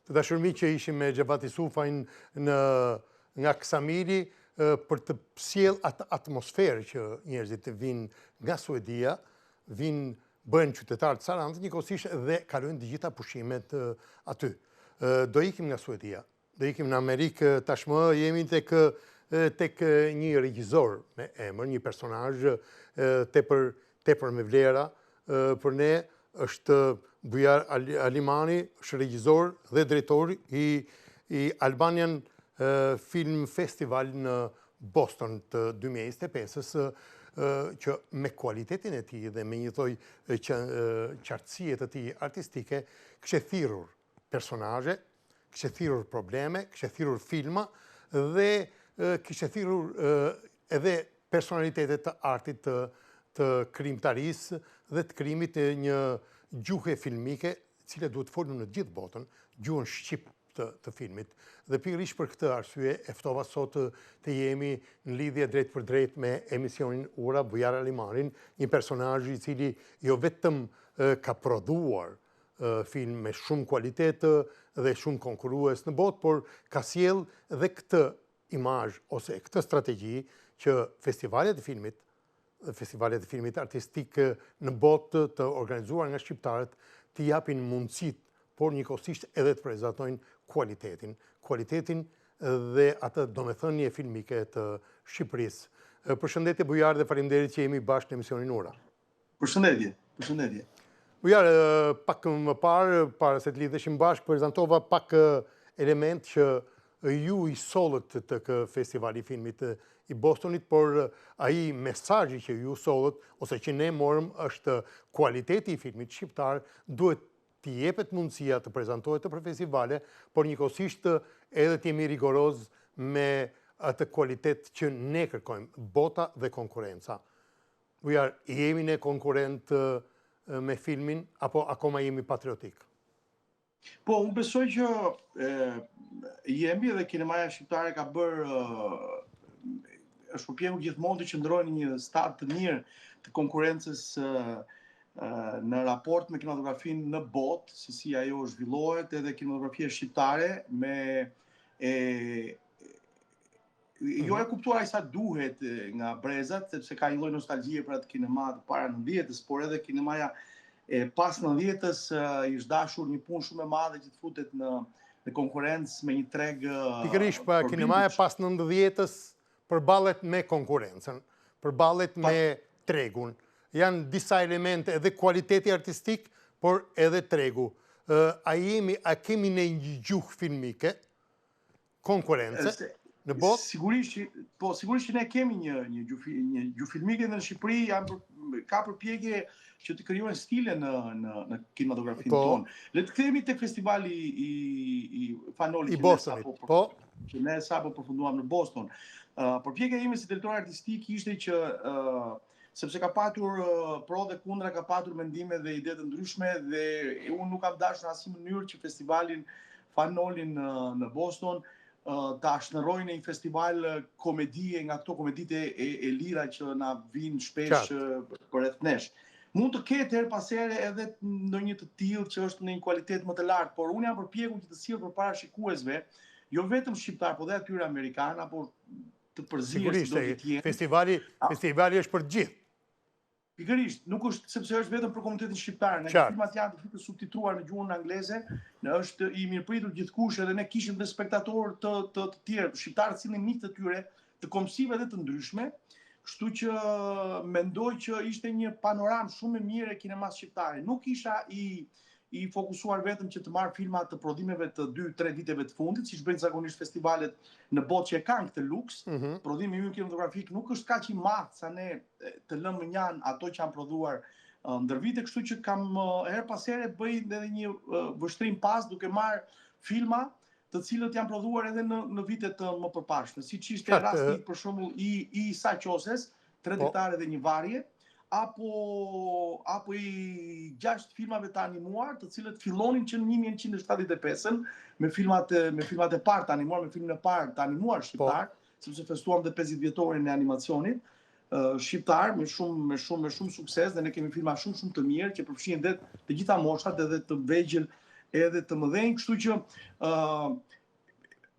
Të dashur miq që ishim me Xhevat Isufajn në nga Ksamili për të sjellë atë atmosferë që njerëzit të vijnë nga Suedia, vijnë bëhen qytetarë të Sarandës njëkohësisht dhe kalojnë të gjitha pushimet aty. Do ikim nga Suedia, do ikim në Amerikë, tashmë jemi tek tek një regjizor me emër, një personazh tepër tepër me vlera për ne është Bujar Alimani, është regjizor dhe drejtor i i Albanian Film Festival në Boston të 2025-ës, që me kualitetin e tij dhe me një lloj qartësie të tij artistike, kishte thirrur personazhe, kishte thirrur probleme, kishte thirrur filma dhe kishte thirrur edhe personalitete të artit të të krijimtarisë dhe të krijimit të një gjuhe filmike, cila duhet folur në gjithë botën, gjuhën shqip të, të filmit. Dhe pikërisht për këtë arsye e ftova sot të jemi në lidhje drejtpërdrejt me emisionin Ura Bujar Alimanin, një personazh i cili jo vetëm ka prodhuar film me shumë kualitet dhe shumë konkurrues në botë, por ka sjellë dhe këtë imazh ose këtë strategji që festivalet e filmit, festivalet e filmit artistik në botë të organizuar nga shqiptarët, t'i japin mundësitë, por njëkohësisht edhe të prezantojnë kualitetin, kualitetin dhe atë domethënie filmike të Shqipërisë. Përshëndetje Bujar dhe faleminderit që jemi bashkë në emisionin Ura. Përshëndetje, përshëndetje. Bujar, pak më parë, para se të lidheshim bashkë, prezantova pak element që ju i sollët tek festivali i filmit i Bostonit, por ai mesazhi që ju sollët, ose që ne morëm, është kualiteti i filmit shqiptar, duhet t'i jepet mundësia të prezantohet nëpër festivale, por njëkohësisht edhe të jemi rigoroz me atë kualitet që ne kërkojmë, bota dhe konkurrenca. Bujar, jemi ne konkurrent me filmin, apo akoma jemi patriotik? Po, unë besoj që e, jemi dhe kinemaja shqiptare ka bërë është përpjekur gjithmonë të qëndrojë në një stad të mirë të konkurrencës në raport me kinematografinë në botë, se si ajo zhvillohet edhe kinematografia shqiptare me e Jo mhm. e kuptuar aq sa duhet nga brezat, sepse ka një lloj nostalgjie për atë kinema të para 90-s, por edhe kinemaja e pas 90-s i është dashur një punë shumë e madhe që të futet në në konkurrencë me një treg Pikërisht, pa po, kinemaja pas 90-s përballet me konkurrencën, përballet me tregun. Janë disa elemente edhe kualiteti artistik, por edhe tregu. A jemi, a kemi ne një gjuhë filmike, konkurrence në botë? Sigurisht, po sigurisht që ne kemi një një gjuhë një gjuhë filmike në Shqipëri janë për, ka përpjekje që të krijojnë stile në në në kinematografinë po, tonë. Le të kthehemi tek festivali i i Fan Nolit i Bostonit. Sapo, po që ne sapo përfunduam në Boston. Uh, përpjekja ime si drejtor artistik ishte që uh, sepse ka patur pro dhe kundra, ka patur mendime dhe ide të ndryshme dhe unë nuk kam dashur në asnjë mënyrë që festivalin Fan Nolin në, në Boston ta shndërroj në një festival komedie nga këto komeditë e, e lira që na vijnë shpesh përreth nesh. Mund të ketë herë pas here edhe ndonjë të tillë që është në një kualitet më të lartë, por unë jam përpjekur që të sjell përpara shikuesve, jo vetëm shqiptar, por dhe atyre amerikanë apo të përzier si do të jenë. Festivali, festivali është për të gjithë. Pikërisht, nuk është sepse është vetëm për komunitetin shqiptar, ngaqë filmat janë të gjithë subtitruar në gjuhën angleze, në është i mirëpritur gjithkush edhe ne kishim dhe spektatorë të të, të tjerë, shqiptarë sillnin miq të tyre, të kombësive edhe të ndryshme, kështu që mendoj që ishte një panoramë shumë e mirë e kinemasë shqiptare. Nuk isha i i fokusuar vetëm që të marr filma të prodhimeve të 2-3 viteve të fundit, siç bëjnë zakonisht festivalet në botë që e kanë këtë luks. Mm -hmm. Prodhimi ynë kinematografik nuk është kaq i madh sa ne të lëmë mënjanë ato që janë prodhuar ndër vite, kështu që kam herë pas here bëj edhe një vështrim pas duke marr filma të cilët janë prodhuar edhe në në vite të më përparshme, siç ishte rasti për shembull i i Isa Qoses, Tre po. Dritare dhe një varje, apo apo i gjashtë filmave të animuar, të cilët fillonin që në 1975-ën me filmat me filmat e parë të animuar, me filmin e parë të animuar po. shqiptar, po. sepse festuam dhe 50 vjetorin e animacionit shqiptar me shumë me shumë me shumë sukses dhe ne kemi filma shumë shumë të mirë që përfshijnë dhe të gjitha moshat edhe të vegjël edhe të mëdhenj, kështu që ë uh,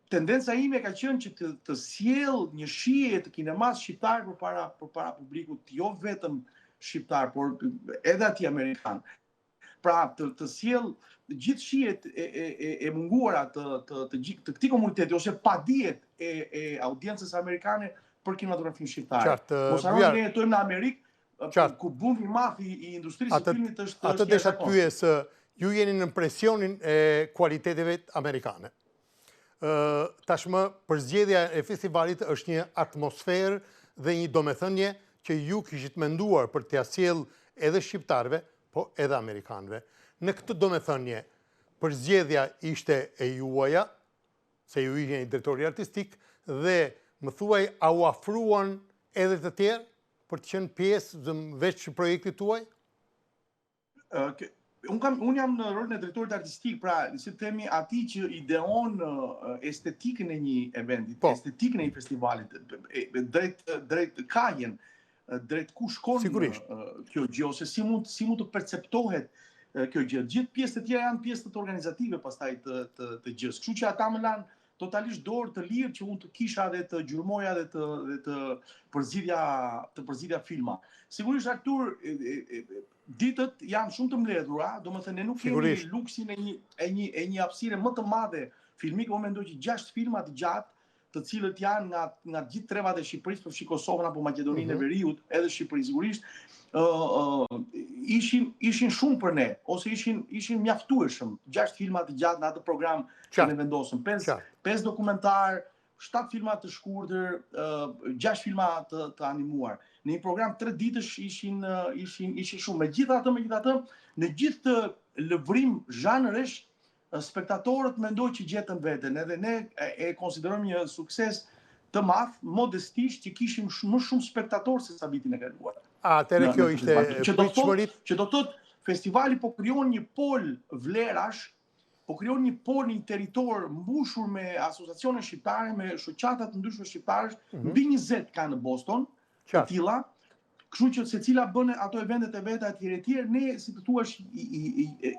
tendenca ime ka qenë që të, të sjell një shije të kinemas shqiptar përpara përpara publikut, jo vetëm shqiptar, por edhe atij amerikan. Pra, të, të sjell gjithë shijet e, e, e, e munguara të, të, të, të, të këtij komuniteti ose padijet e, e audiencës amerikane për kinematografinë shqiptare. Qartë, Mos harroni ne jetojmë në Amerikë, Qartë. ku bumi i madh i, i industrisë së filmit është Atë desha të pyes, ju jeni në presionin e kualiteteve amerikane. Ë tashmë përzgjedhja e festivalit është një atmosferë dhe një domethënie që ju kishit menduar për t'ia sjellë edhe shqiptarëve, po edhe amerikanëve. Në këtë domethënie, përzgjedhja ishte e juaja, se ju jeni drejtori artistik dhe më thuaj a u afruan edhe të tjerë për të qenë pjesë veç projektit tuaj? Unë kam unë jam në rolin e drejtorit artistik, pra si të themi atij që ideon estetikën e një eventi, po. estetikën e një festivali, drejt drejt kahjen, drejt ku shkon Sigurisht. kjo gjë ose si mund si mund të perceptohet kjo gjë. Gjithë pjesët e tjera janë pjesë të organizative pastaj të të të gjësë. Kështu që ata më lanë totalisht dorë të lirë që unë të kisha dhe të gjurmoja dhe të dhe të përzgjidhja të përzgjidhja filma. Sigurisht Artur ditët janë shumë të mbledhura, domethënë ne nuk kemi luksin e një e një e një hapësire më të madhe filmike, unë mendoj që 6 filma të gjatë të cilët janë nga nga të gjithë trevat e Shqipërisë, përfshi Kosovën apo Maqedoninë mm -hmm. e mhm. Veriut, edhe Shqipërinë sigurisht, ë uh, ishin ishin shumë për ne ose ishin ishin mjaftueshëm 6 filma të gjatë në atë program që ne vendosëm, 5 5 dokumentar, 7 filma të shkurtër, uh, 6 filma të të animuar. Në një program 3 ditësh ishin ishin ishin shumë. Megjithatë, megjithatë, në gjithë këtë lëvrim zhanresh Spektatorët mendoj që gjetën veten, edhe ne e konsiderojmë një sukses të madh, modestisht që kishim më shumë spektatorë se sa vitin e kaluar. Atëherë kjo ishte që do të që do të thotë festivali po krijon një pol vlerash, po krijon një pol një territor mbushur me asociacione shqiptare, me shoqata të ndryshme shqiptarësh, mm -hmm. mbi 20 ka në Boston, të tilla, Kështu që secila bën ato eventet e veta etj etj, ne si të thuash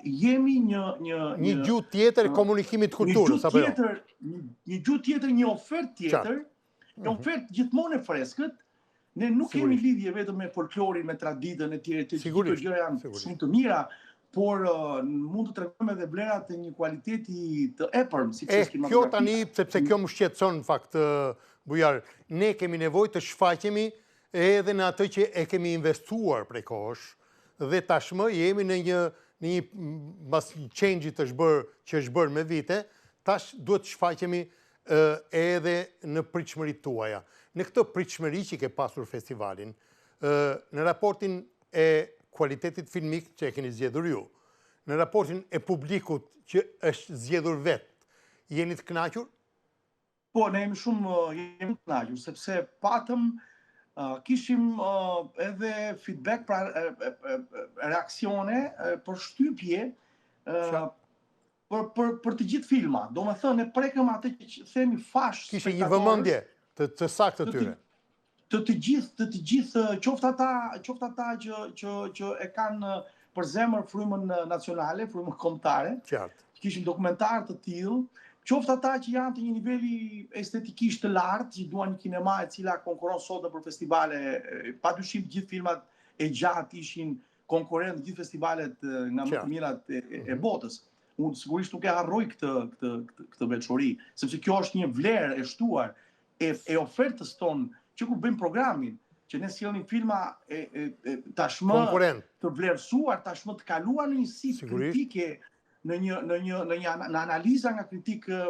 jemi një një një gjuhë tjetër e komunikimit të kulturës apo jo? Një tjetër, një gjuhë tjetër, një ofertë tjetër, një mhm. ofertë gjithmonë e freskët. Ne nuk kemi lidhje vetëm me folklorin, me traditën etj etj, këto gjëra janë shumë të mira, por uh, mund të tregojmë edhe vlerat e një kualiteti të epërm, siç është kinematografia. Kjo tani, sepse kjo më shqetëson në fakt, Bujar, ne kemi nevojë të shfaqemi edhe në atë që e kemi investuar prej kohësh, dhe tashmë jemi në një, në një mbas një change të është bërë, që është bërë me vite, tash duhet të shfaqemi edhe në pritshmëritë tuaja. Në këtë pritshmëri që ke pasur festivalin, në raportin e kualitetit filmik që e keni zgjedhur ju, në raportin e publikut që është zgjedhur vetë, jeni të kënaqur? Po, ne jemi shumë jemi të kënaqur sepse patëm kishim edhe feedback pra reaksione përshtypje për për për të gjithë filmat. Domethënë ne prekëm atë që themi fashë. Kishte një vëmendje të të saktë të tyre. Të të gjithë, të të gjithë, qoftë ata, qoftë ata që që që e kanë për zemër frymën nacionale, frymën kombëtare. Qartë. Kishim dokumentarë të tillë, qoftë ata që janë të një niveli estetikisht të lartë, që duan një kinema e cila konkurron sot nëpër festivale, padyshim të gjithë filmat e gjatë ishin konkurrentë në gjithë festivalet nga më të mirat e, e, e mhm. botës. Unë sigurisht nuk e harroj këtë këtë këtë, këtë veçori, sepse kjo është një vlerë e shtuar e, e ofertës tonë që kur bëjmë programin, që ne sjellim filma e, e, e tashmë Konkurrent. të vlerësuar, tashmë të kaluar në një sitë kritike, në një në një në një në analiza nga kritikë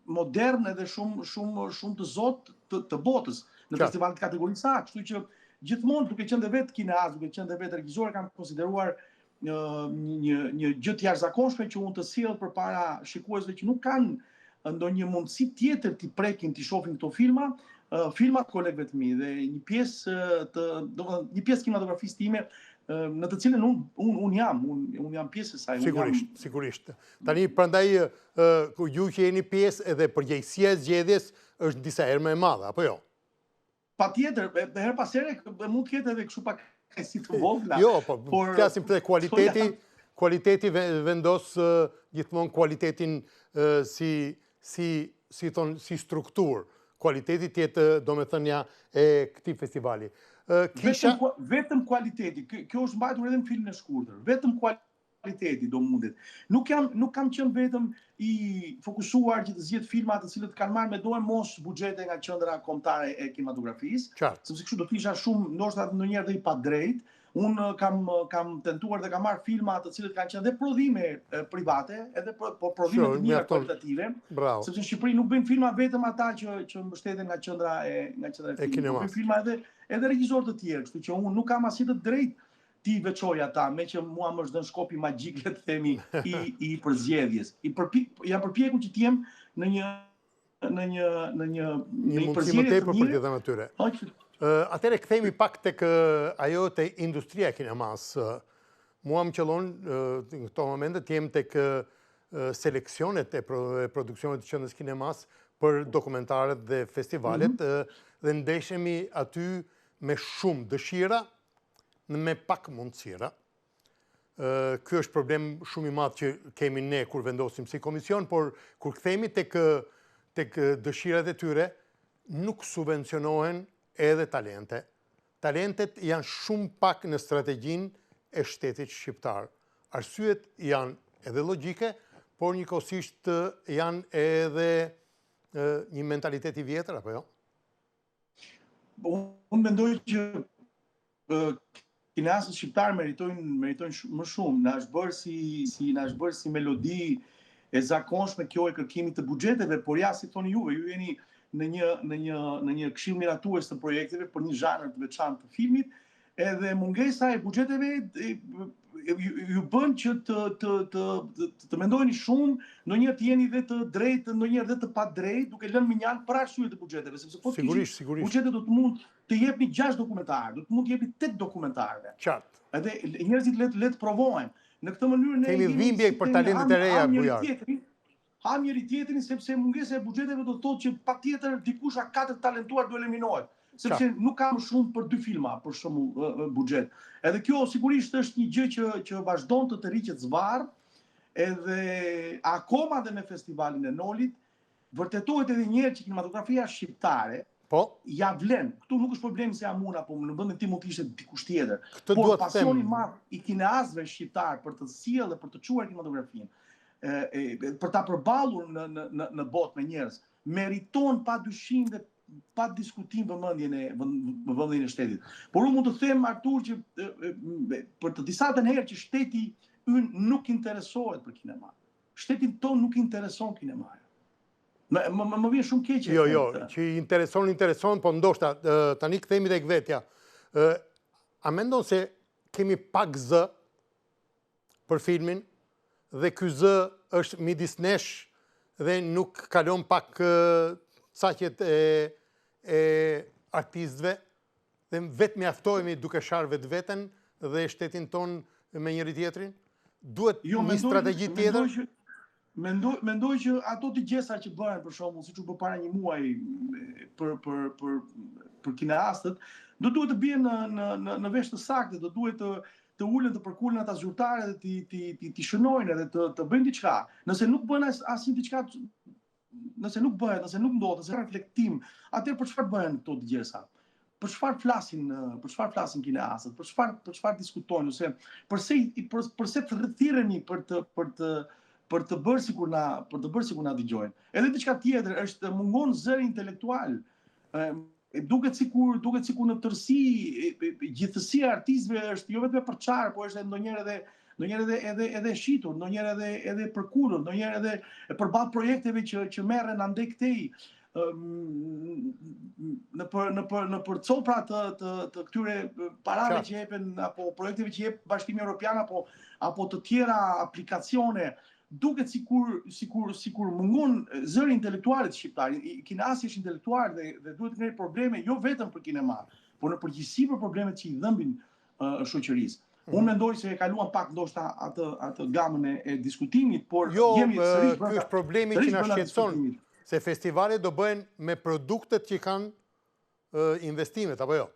modern edhe shumë shumë shumë të zotë të, të botës në festivalet të kategorisë A, kështu që gjithmonë duke qenë dhe vetë kineast, duke qenë dhe vetë regjisor, kam konsideruar një një një gjë të jashtëzakonshme që unë të sjell përpara shikuesve që nuk kanë ndonjë mundësi tjetër t'i prekin, t'i shohin këto filma, filma të kolegëve të mi dhe një pjesë të, domethënë, një pjesë kinematografisë time në të cilën unë un, un jam, unë un jam pjesë e saj. Sigurisht, jam... sigurisht. Tani prandaj ku ju që jeni pjesë edhe përgjegjësia e zgjedhjes është disa herë më e madhe, apo jo? Patjetër, herë pas here mund të ketë edhe kështu pak si të vogla. Jo, po, por flasim për kualiteti. Kualiteti vendos gjithmonë kualitetin si si si thonë si strukturë. Kualiteti të jetë domethënia e këtij festivali. Kisha vetëm vetëm kualiteti. Kjo është mbajtur edhe në filmin e shkurtër. Vetëm kualiteti do mundet. Nuk jam nuk kam qenë vetëm i fokusuar që të zgjedh filma të cilët kanë marrë me doemos buxhete nga qendra kombëtare e kinematografisë, sepse kështu do të isha shumë ndoshta ndonjëherë dhe i padrejtë. Unë kam kam tentuar dhe kam marrë filma të cilët kanë qenë dhe prodhime private, edhe po, po prodhime të mira kualitative. Bravo. Sepse në Shqipëri nuk bëjnë filma vetëm ata që që mbështeten nga qendra e nga qendra e filmit, po bëjnë filma edhe edhe regjisorë të tjerë, kështu që unë nuk kam asnjë të drejtë t'i veçoj ata, meqë mua më është dhënë shkopi magjik, le të themi, i i përzgjedhjes. I përpi, jam përpjekur që të jem në një në një në një në një mundësi më tepër për t'i dhënë atyre. Po, atëherë kthehemi pak tek ajo te industria e kinemasë. Mua më qëllon në këto momente të jem tek seleksionet e produksionit të qendrës kinemasë për dokumentarët dhe festivalet mm -hmm. dhe ndeshemi aty me shumë dëshira, me pak mundësira. Ky është problem shumë i madh që kemi ne kur vendosim si komision, por kur kthehemi tek tek dëshirat e tyre, nuk subvencionohen edhe talente. Talentet janë shumë pak në strategjinë e shtetit shqiptar. Arsyet janë edhe logjike, por njëkohësisht janë edhe një mentalitet i vjetër, apo jo? Unë mendoj që kineastët shqiptarë meritojnë meritojnë më shumë. Na është bërë si si na është bërë si melodi e zakonshme kjo e kërkimit të buxheteve, por ja si thoni juve, ju jeni në një në një në një këshill miratues të projekteve për një zhanër të veçantë të filmit, edhe mungesa e buxheteve ju, ju bën që të të të të, të mendojeni shumë, ndonjëherë të jeni dhe të drejtë, ndonjëherë dhe të padrejtë, duke lënë mënjanë për arsye të buxheteve, sepse po të sigurisht, sigurisht. Buxhetet do të mund të jepni 6 dokumentarë, do të mund të jepni 8 dokumentarëve. Qartë. Edhe njerëzit le le të provohen. Në këtë mënyrë ne kemi dhimbje për talentet e reja Bujar. Hamë njëri tjetrin sepse mungesa e buxheteve do të thotë që patjetër dikush a katër talentuar do eliminohet, sepse nuk ka më shumë për dy filma për shembull buxhet. Edhe kjo sigurisht është një gjë që që vazhdon të tërhiqet zvarrë, edhe akoma dhe me festivalin e Nolit, vërtetohet edhe një herë që kinematografia shqiptare Po. Ja vlen. Këtu nuk është problemi se jam unë apo në vendin tim mund të ishte dikush tjetër. Këtë Por pasioni i madh i kineastëve shqiptar për të sjellë dhe për të çuar kinematografinë, e, e, për ta përballur në në në në botë me njerëz, meriton pa dyshim dhe pa diskutim vëmendjen e vëmendjen e shtetit. Por unë mund të them Artur që e, e, për të disatën herë që shteti ynë nuk interesohet për kinema. Shtetin tonë nuk intereson kinemaja. Më, më, më, më vjen shumë keq. Jo, jo, që i intereson, intereson, po ndoshta, tani kthehemi tek vetja. A mendon se kemi pak zë për filmin dhe ky zë është midis nesh dhe nuk kalon pak caqet e, e artistëve dhe vetë mjaftohemi duke sharë vetveten dhe shtetin tonë me njëri tjetrin? Duhet jo, një strategji tjetër? Mendoj mendoj që ato dëgjesa që bëhen për shembull, siç u bë para një muaji për për për për kineastët, do duhet të bien në në në në vesh të saktë, do duhet të të ulen të përkulen ata zyrtarë dhe t'i t'i t'i t'i shënojnë edhe të të bëjnë diçka. Nëse nuk bën as asnjë diçka nëse nuk bëhet, nëse nuk ndodh, nëse reflektim, atëherë për çfarë bëhen këto dëgjesa? Për çfarë flasin, për çfarë flasin kineastët, për çfarë për çfarë diskutojnë ose përse për, përse të thirremi për të për të për të bërë sikur na për të bërë sikur na dëgjojnë. Edhe diçka tjetër është mungon zëri intelektual. Ë duket sikur duket sikur në tërësi gjithësia e artistëve është jo vetëm e përçarë, po është ndonjëherë edhe ndonjëherë edhe edhe edhe e shitur, ndonjëherë edhe edhe e përkulur, ndonjëherë edhe e përballë projekteve që që merren andej këtej nëpër nëpër nëpër copra të të të këtyre parave që jepen apo projekteve që jep Bashkimi Evropian apo apo të tjera aplikacione duket sikur sikur sikur mungon zëri intelektualit shqiptar. Kineasti është intelektual dhe dhe duhet të ngrejë probleme jo vetëm për kinema, por në përgjithësi për problemet që i dhëmbin uh, shoqërisë. Mm -hmm. Unë mendoj se e kaluam pak ndoshta atë atë gamën e, e diskutimit, por jo, jemi sërish brenda. Ky është problemi që na shqetëson, se festivalet do bëhen me produktet që kanë investimet apo jo?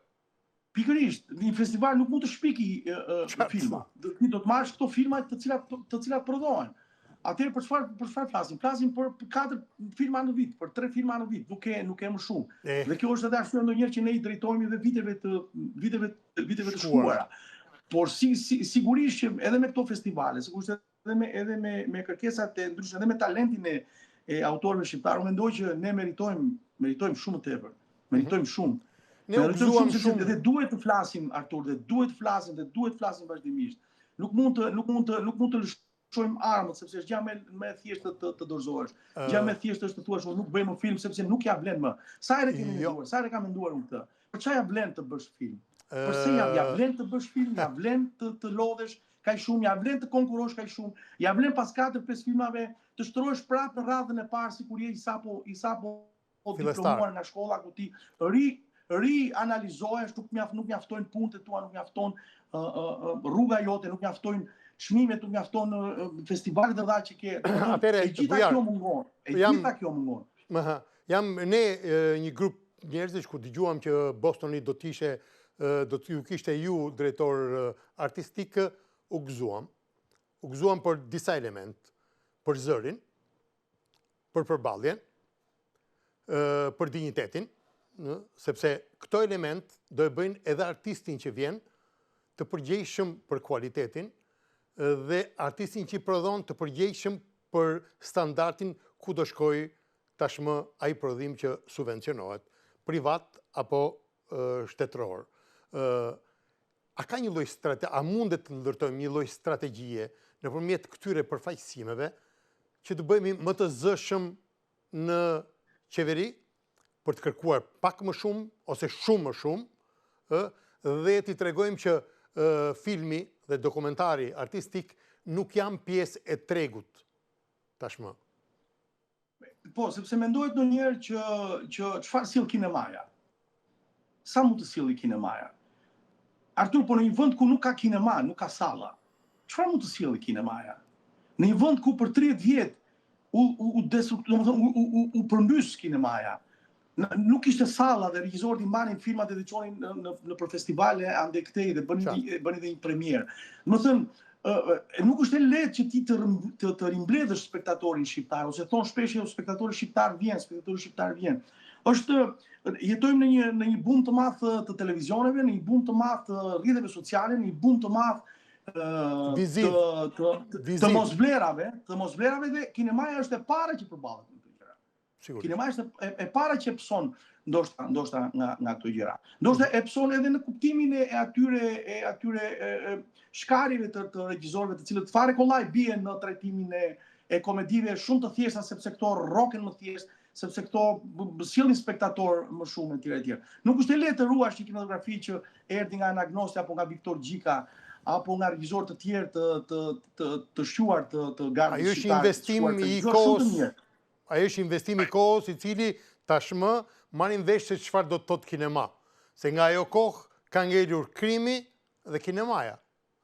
Pikërisht, një festival nuk mund të shpiki filma. Ti do të marrësh këto filma të cilat të cilat prodhohen. Atëherë për çfarë për çfarë flasim? Flasim për katër filma në vit, për tre filma në vit, nuk ke nuk ke më shumë. E. Dhe kjo është edhe arsyeja ndonjëherë që ne i drejtohemi edhe viteve të viteve viteve të shkuara. Por si, si sigurisht që edhe me këto festivale, sigurisht edhe me edhe me me kërkesat e ndryshme, edhe me talentin e e autorëve shqiptarë, unë mendoj që ne meritojmë meritojmë shumë më tepër. Meritojmë mhm. shumë. Ne u gëzuam shumë, shumë dhe duhet të flasim Artur dhe duhet të flasim dhe duhet të flasim vazhdimisht. Nuk mund të nuk mund të nuk mund të lëshojmë armët sepse është gjë më më e thjeshtë të të dorëzohesh. Gjë më e thjeshtë është të thuash unë nuk bëj më film sepse nuk ia vlen më. Sa herë kemi jo. menduar, sa herë kam menduar unë këtë. Për çfarë ia vlen të bësh film? Përse ia ia vlen të bësh film, ia vlen të të lodhesh kaq shumë, ia vlen të konkurrosh kaq shumë, ia vlen pas 4-5 filmave të shtrohesh prapë në radhën e parë sikur je i sapo i sapo diplomuar nga shkolla ku ti ri rianalizohesh, nuk mjaft nuk mjaftojnë punët e tua, nuk mjafton uh, uh, rruga jote, nuk mjaftojnë çmimet, nuk mjafton uh, festivalet e mëdha që ke. Atëherë, e gjitha kjo mungon. E gjitha kjo mungon. Më ha, jam ne një grup njerëzish kur dëgjuam që Bostoni do të ishe do të ju kishte ju drejtor artistik, u gëzuam. U gëzuam për disa element, për zërin, për përballjen, për dinjitetin, sepse këto element do e bëjnë edhe artistin që vjen të përgjegjshëm për kualitetin dhe artistin që i prodhon të përgjegjshëm për standardin ku do shkojë tashmë ai prodhim që subvencionohet, privat apo shtetëror. A ka një lloj strate, a mundet të ndërtojmë një lloj strategjie nëpërmjet këtyre përfaqësimeve që të bëhemi më të zëshëm në qeveri për të kërkuar pak më shumë ose shumë më shumë, ë dhe t'i tregojmë që filmi dhe dokumentari artistik nuk janë pjesë e tregut tashmë. Po, sepse mendohet ndonjëherë që që çfarë sjell kinemaja? Sa mund të sjellë kinemaja? Artur, po në një vend ku nuk ka kinema, nuk ka salla. Çfarë mund të sjellë kinemaja? Në një vend ku për 30 vjet u u u destruk, domethënë u u u, u përmbys kinemaja. Nuk ishte salla dhe regjisorët i mbanin filmat edhe i çonin në në nëpër festivale andej këtej dhe bënin një bënin edhe një premierë. Domethënë, ë nuk është e lehtë që ti të të, të rimbledhësh spektatorin shqiptar ose thonë shpesh jo spektatori shqiptar vjen, spektatori shqiptar vjen. Është jetojmë në një në një bum të madh të, të televizioneve, në një bum të madh të rrjeteve sociale, në një bum të madh të të të, të mosvlerave, të mosvlerave dhe kinemaja është e para që përballet me këto gjëra. Sigurisht. Kinemaja është e, e para që pëson ndoshta ndoshta nga nga këto gjëra. Ndoshta e pëson edhe në kuptimin e, e atyre e atyre e, e, shkarjeve të, të regjisorëve të cilët fare kollaj bien në trajtimin e e komedive shumë të thjeshta sepse këto rroken më thjesht, sepse këto sjellin spektator më shumë etj etj. Nuk është e lehtë të ruash një kinematografi që erdhi nga Anagnosti apo nga Viktor Gjika apo nga regjisorë të tjerë të të të të shquar të të gardës shqiptare. Ajo është investim i kohës. Ai është investim i kohës i cili tashmë marrim vesh se çfarë do të thotë kinema. Se nga ajo kohë ka ngelur krimi dhe kinemaja.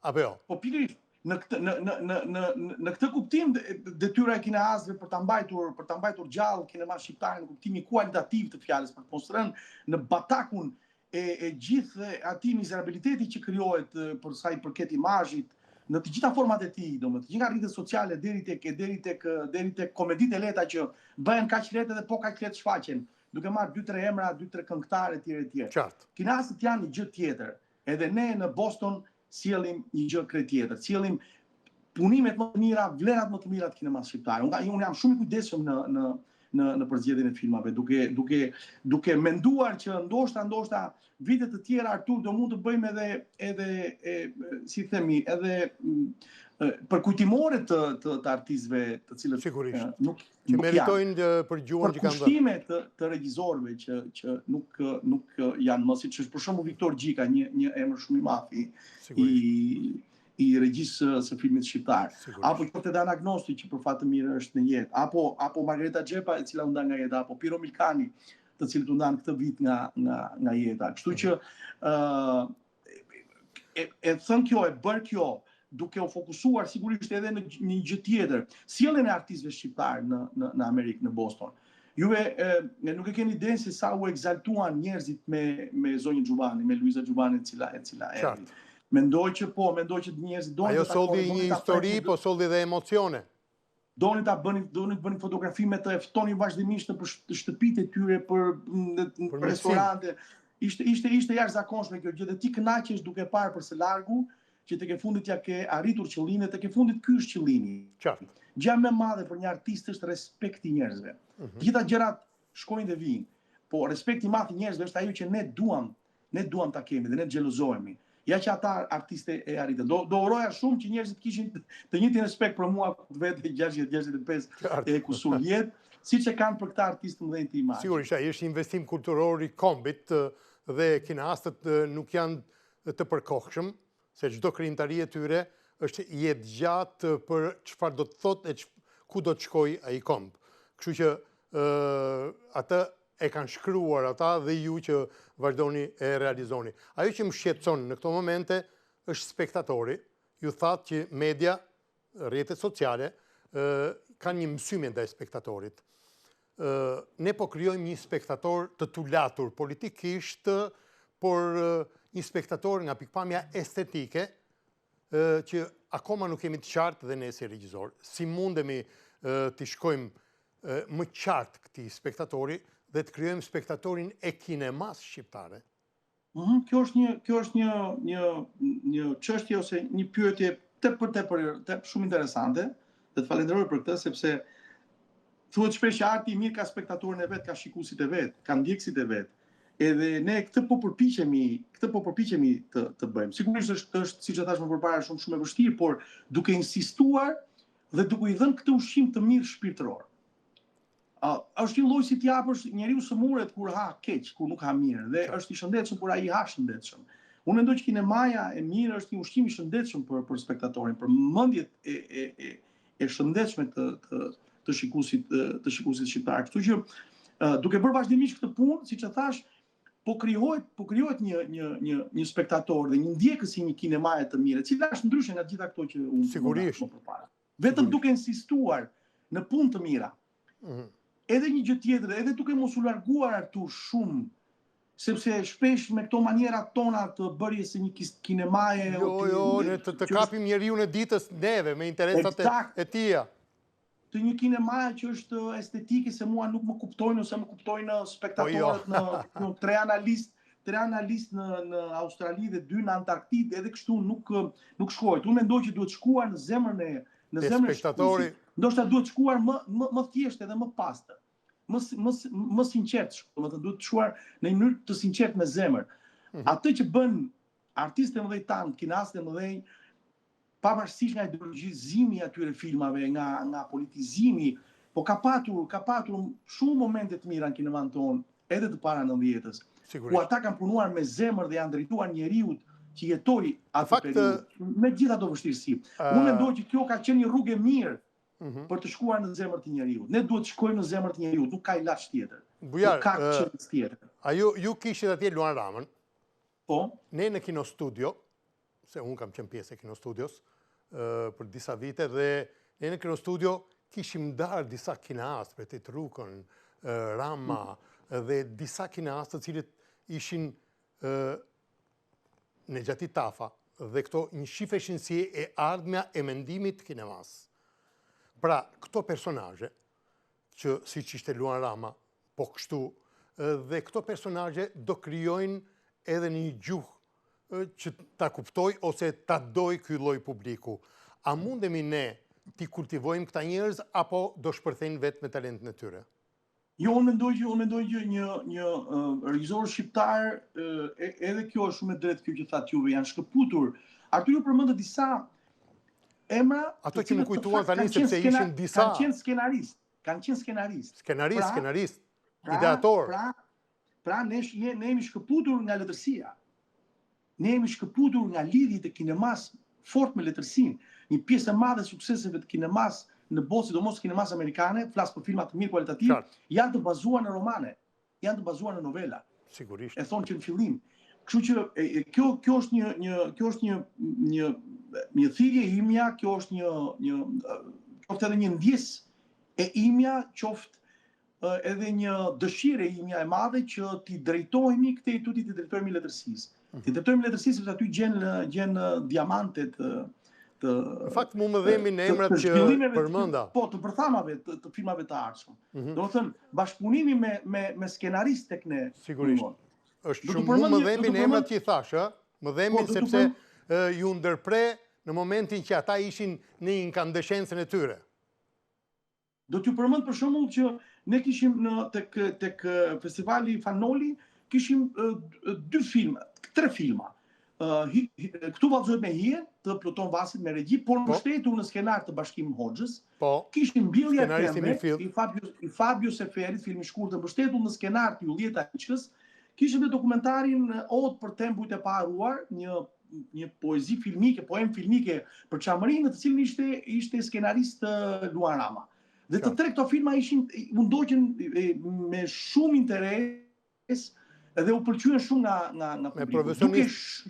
Apo jo? Po pikërisht, në këtë në në në në në këtë kuptim detyra e kineastëve për ta mbajtur për ta mbajtur gjallë kinemanë shqiptare në kuptimin kualitativ të fjalës për të mos rënë në batakun e e gjithë atij mizerabiliteti që krijohet për sa i përket imazhit në të gjitha format e tij, domethënë që nga rrjetet sociale deri tek deri tek deri tek komeditë e lehta që bëhen kaq lehtë edhe po kaq lehtë shfaqen, duke marrë 2-3 emra, 2-3 këngëtarë etj etj. Qartë. Kineastët janë një gjë tjetër. Edhe ne në Boston sjellim një gjë krejt tjetër. Sjellim punimet më të mira, vlerat më të mira të kinemasë shqiptare. Unë unë jam shumë i kujdesshëm në në në në përzgjedhjen e filmave, duke duke duke menduar që ndoshta ndoshta vite të tjera Artur do mund të bëjmë edhe edhe e, si themi, edhe përkujtimore të të, të artistëve të cilët sigurisht nuk që meritojnë për gjuhën që kanë dhënë. Përkushtime të të regjisorëve që që nuk nuk janë më siç është për shembull Viktor Gjika, një një emër shumë i madh i i i regjisë së filmit shqiptar. Sigurisht. Apo qoftë edhe Anagnosti që për fat të mirë është në jetë, apo apo Margareta Xhepa e cila u nda nga jeta, apo Piro Milkani, të cilët u ndanë këtë vit nga nga nga jeta. Kështu që ë uh, e, e thënë kjo, e bërë kjo, duke u fokusuar sigurisht edhe në një gjë tjetër, sjelljen e artistëve shqiptarë në në në Amerikë, në Boston. Juve e, nuk e keni idenë se sa u ekzaltuan njerëzit me me zonjën Xhuvani, me Luiza Xhuvani e cila e cila erdhi. Mendoj që po, mendoj që njerëzit donin të Ajo solli një histori, po solli dhe emocione. Donin ta bënin, donin të bënin fotografi me të, e ftonin vazhdimisht nëpër shtëpitë e tyre, për në, për restorante. Ishte ishte ishte jashtëzakonshme kjo gjë dhe ti kënaqesh duke parë për së largu që tek e fundit ia ke arritur qëllimin, tek e fundit ky është qëllimi. Qartë. Gjëja më e madhe për një artist është respekti i njerëzve. Mm -hmm. Gjitha gjërat shkojnë dhe vijnë. Po respekti i madh i njerëzve është ajo që ne duam, ne duam ta kemi dhe ne xhelozohemi. Ja që ata artistë e arritën. Do do uroja shumë që njerëzit kishin të njëjtin respekt për mua ku vete 60 65 e kusur vjet, siç e kanë për këta artistë të mëdhenj të imazhit. Sigurisht, ai është investim kulturor i kombit dhe kineastët nuk janë të përkohshëm, se çdo krijimtari e tyre është jetëgjatë për çfarë do të thotë e ku do të shkojë ai komb. Kështu që atë e kanë shkruar ata dhe ju që vazhdoni e realizoni. Ajo që më shqetëson në këto momente është spektatori. Ju thatë që media rrjetet sociale kanë një mësymje ndaj spektatorit. Ne po krijojmë një spektator të tulatur politikisht, por një spektator nga pikëpamja estetike, që akoma nuk jemi të qartë dhe ne si regjizor. Si mundemi t'i shkojmë më qartë këtij spektatori dhe të krijojmë spektatorin e kinemas shqiptare? Mhm, kjo është një kjo është një një një çështje ose një pyetje tepër tepër tepër shumë interesante dhe të falenderoj për këtë sepse thuhet shpesh që arti i mirë ka spektatorin e vet, ka shikuesit e vet, ka ndjekësit e vet. Edhe ne këtë po përpiqemi, këtë po përpiqemi të të bëjmë. Sigurisht është është siç e thashë më përpara shumë shumë e vështirë, por duke insistuar dhe duke i dhënë këtë ushqim të mirë shpirtëror. Uh, është një lloj si t'i japësh njeriu sëmuret kur ha keq, kur nuk ha mirë dhe është i shëndetshëm kur ai ha shëndetshëm. Unë mendoj që kinemaja e mirë është një ushqim i shëndetshëm për për spektatorin, për mendjet e e e e shëndetshme të të të shikuesit të shikuesit shqiptar. Kështu që uh, duke bërë vazhdimisht këtë punë, siç e thashë, po krijohet po krijohet një një një një spektator dhe një ndjekës i një kinemaje të mirë, e cila është ndryshe nga të gjitha këto që unë sigurisht më përpara. Vetëm duke insistuar në punë të mira. Mm. Edhe një gjë tjetër, edhe duke mos u larguar Artur shumë, sepse shpesh me këto maniera tona të bërjes së një kinemaje jo, jo, ne të, të kapim njeriun e ditës neve me interesat e, e tija. Të një kinemaje që është estetike se mua nuk më kuptojnë ose më kuptojnë spektatorët po jo. në, në tre analistë tre analistë në në Australi dhe dy në Antarktidë, edhe kështu nuk nuk shkohet. Unë mendoj që duhet shkuar në zemrën e në zemrën e spektatorit. Ndoshta duhet shkuar më më më thjesht edhe më pastër. Më më më sinqert, domethënë duhet shkuar në një mënyrë të sinqertë me zemër. Mm -hmm. Atë që bënë artistët e mëdhenj tanë, kineastët e mëdhenj, pavarësisht nga ideologjizimi i atyre filmave, nga nga politizimi, po ka patur ka patur shumë momente të mira në kinemanë tonë, edhe të para 90-ës, ku ata kanë punuar me zemër dhe janë drejtuar njeriut që jetoi atë periudhë, me gjithë ato vështirësi. Uh... Unë mendoj që kjo ka qenë një rrugë e mirë mm -hmm. për të shkuar në zemër të njeriut. Ne duhet të shkojmë në zemër të njeriut, nuk ka ilaç tjetër. Bujar, nuk ka uh, tjetër. A ju, ju kishit atje Luan Ramën? Po. Ne në Kino Studio, se unë kam qenë pjesë e Kino Studios për disa vite dhe ne në Kino Studio kishim ndarë disa kineastë, Petrit Rukën, Rama mm. dhe disa kineastë të cilët ishin Nexhati Tafa dhe këto një shifeshin si e ardhmja e mendimit të kinemasë. Pra, këto personazhe, që siç ishte Luan Rama, po kështu, dhe këto personazhe do krijojnë edhe një gjuhë që ta kuptojë ose ta dojë ky lloj publiku. A mundemi ne t'i kultivojmë këta njerëz apo do shpërthejnë vetë me talentin e tyre? Jo, unë mendoj që unë mendoj që një një uh, regjisor shqiptar uh, edhe kjo është shumë e drejtë kjo që thatë juve janë shkëputur. Artur ju përmendët disa emra ato që më kujtuan tani sepse ishin disa kanë qenë skenaristë. Kanë qenë skenaristë. Skenarist, pra, skenarist, pra, ideator. Pra, pra ne, ne, ne jemi shkëputur nga letërsia. Ne jemi shkëputur nga lidhjet e kinemasë fort me letërsinë. Një pjesë e madhe e sukseseve të kinemasë në botë, sidomos kinemasë amerikane, flas për filma të mirë kualitativë, janë të bazuar në romane, janë të bazuar në novela. Sigurisht. E thonë që në fillim. Kështu që e, e, kjo kjo është një një kjo është një një një thirrje imja, kjo është një një qoftë edhe një ndjesë e imja, qoftë. edhe një dëshirë e imja e madhe që t'i drejtohemi këtej tutje t'i drejtohemi letërsisë. Mhm. T'i drejtohemi letërsisë sepse aty gjen gjen diamantet të të Në fakt mu më dhembin emrat që përmenda. Po, të bërthamave të, të filmave të ardhshëm. Mm -hmm. Domethënë, bashkëpunimi me me me skenaristë tek ne. Sigurisht. Është shumë mu më dhembin emrat që i thashë, ë? Më dhembin po, sepse ju ndërpre në momentin që ata ishin në inkandeshencën e tyre. Do t'ju përmend për shembull që ne kishim në tek tek festivali Fan Noli kishim dy filma, tre filma. Këtu vallëzohet me hije të Pluton Vasit me regji, por po. mbështetur në skenar të Bashkim Hoxhës. Po. Kishim Mbjellja e pemëve i Fabio i Fabio Seferit, film i shkurtër mbështetur në skenar të Julieta Hiçkës. Kishim dhe dokumentarin Odë për tempujt e paharruar, një një poezi filmike, poemë filmike për Çamërinë, në të cilin ishte ishte skenarist Luan Rama. Dhe të tre këto filma ishin u ndoqën me shumë interes dhe u pëlqyen shumë nga nga nga publiku. Duke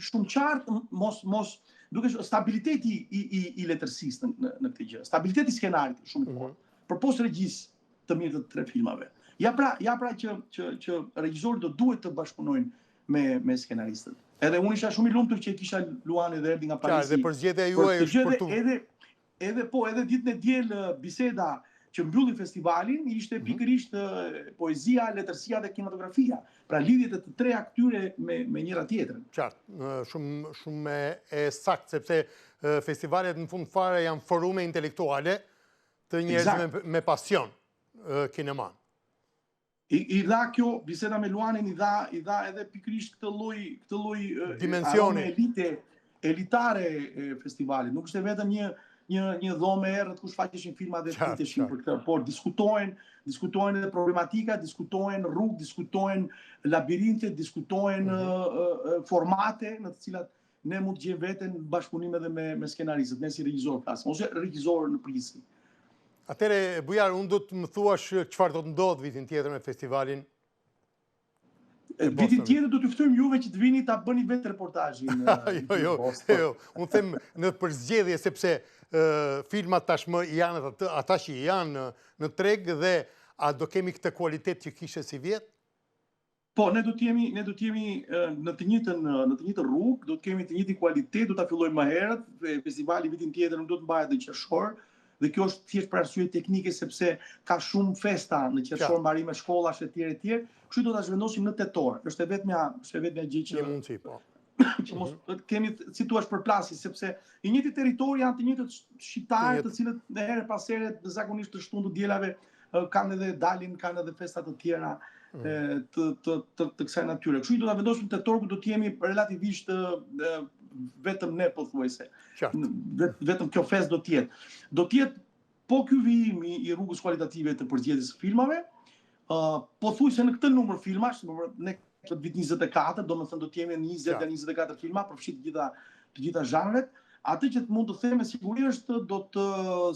shumë qartë mos mos duke stabiliteti i i i letërsisë në në, në këtë gjë. Stabiliteti i skenarit shumë i mhm. fortë. Mm -hmm. Përpos regjisë të mirë të tre filmave. Ja pra, ja pra që që që regjisorët do duhet të bashkëpunojnë me me skenaristët. Edhe unë isha shumë i lumtur që e kisha Luanin dhe erdhi nga Parisi. Qartë, dhe përzgjedhja juaj është për tu. Edhe edhe po, edhe ditën e diel biseda që mbylli festivalin ishte mm -hmm. pikërisht poezia, letërsia dhe kinematografia. Pra lidhjet e të treja këtyre me me njëra tjetrën. Qartë, shumë shumë e saktë sepse festivalet në fund fare janë forume intelektuale të njerëzve me, me pasion kinemanë. I, i dha kjo biseda me Luanin i dha i dha edhe pikërisht këtë lloj këtë lloj dimensioni elite elitare e festivalit. Nuk ishte vetëm një një një dhomë e errët ku shfaqeshin filma dhe fliteshin për këtë, por diskutohen, diskutohen edhe problematika, diskutohen rrugë, diskutohen labirinte, diskutohen mm -hmm. formate në të cilat ne mund të gjejmë veten në bashkëpunim edhe me me skenaristët, ne si regjizor flasim, ose regjizor në përgjithësi. Atëherë, Bujar, unë do të më thuash çfarë do të ndodhë vitin tjetër me festivalin Vitin tjetër do t'ju ftojmë juve që të vini ta bëni vetë reportazhin. Jo, jo, jo, unë them në përzgjedhje sepse filmat tashmë janë ata, ata që janë në treg dhe a do kemi këtë kualitet që kishte sivjet? Po, ne do të jemi ne do të jemi në të njëjtën në të njëjtën rrugë, do të kemi të njëjtin kualitet, do ta fillojmë më herët, festivali vitin tjetër nuk do të mbahet në qershor dhe kjo është thjesht për arsye teknike sepse ka shumë festa në qershor, mbarime shkollash etj etj. Kështu do ta zhvendosim në tetor. Është e vetmja, është e vetmja gjë që Një mundësi, po. që mos mhm. të kemi si thua përplasje sepse i njëjti territor janë të njëjtët shqiptarë të cilët në herë pas here zakonisht të shtunë të dielave kanë edhe dalin, kanë edhe festa të tjera mm. të të të, të kësaj natyre. Kështu që do ta vendosim tetor ku do të jemi relativisht vetëm ne pothuajse. Vetëm kjo festë do të jetë. Do të jetë po ky vijim i, i rrugës kualitative të përzgjedhjes së filmave, ë uh, pothuajse në këtë numër filmash, ne këtë vit 24, domethënë do të jemi në 20 deri 24 filma, përfshi të gjitha të gjitha zhanret. Atë që mund të them me siguri është do të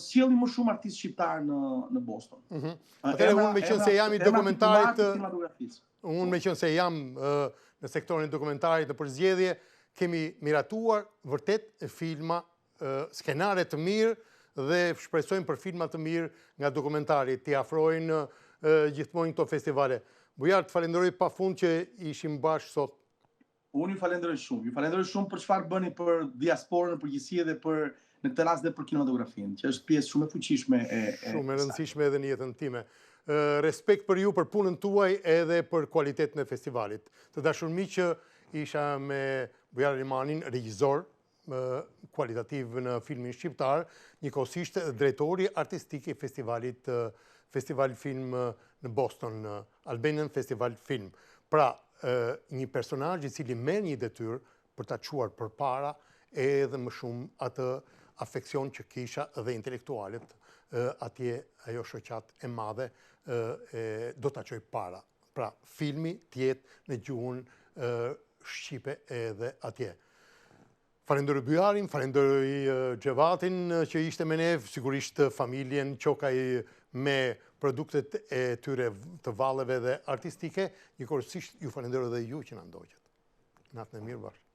sjellim më shumë artistë shqiptarë në në Boston. Mm -hmm. Atëherë unë meqenëse jam i dokumentarit të unë meqenëse jam në sektorin e dokumentarit në përzgjedhje, kemi miratuar vërtet filma skenare të mirë dhe shpresojmë për filma të mirë nga dokumentari, t'i afrojnë gjithmonë këto festivale. Bujar, të falenderoj pa fund që ishim bashkë sot. Unë ju falenderoj shumë. Ju falenderoj shumë për çfarë bëni për diasporën në përgjithësi dhe për në këtë rast dhe për kinematografinë, që është pjesë shumë e fuqishme e, e shumë e rëndësishme edhe në jetën time. Respekt për ju për punën tuaj edhe për kualitetin e festivalit. Të dashur miq që isha me Bujar Alimanin, regjizor kualitativ në filmin shqiptar, njëkohësisht drejtori artistik i festivalit Festival Film në Boston, Albanian Festival Film. Pra, një personazh i cili merr një detyrë për ta çuar përpara edhe më shumë atë afeksion që kisha dhe intelektualet atje ajo shoqatë e madhe do ta çojë para. Pra, filmi të jetë në gjuhën shqipe edhe atje. Falenderoj Bujarin, falenderoj Xhevatin që ishte me ne, sigurisht familjen Qokaj me produktet e tyre të valleve dhe artistike, njëkohësisht ju falenderoj dhe ju që na ndoqët. Natën e mirë bashkë.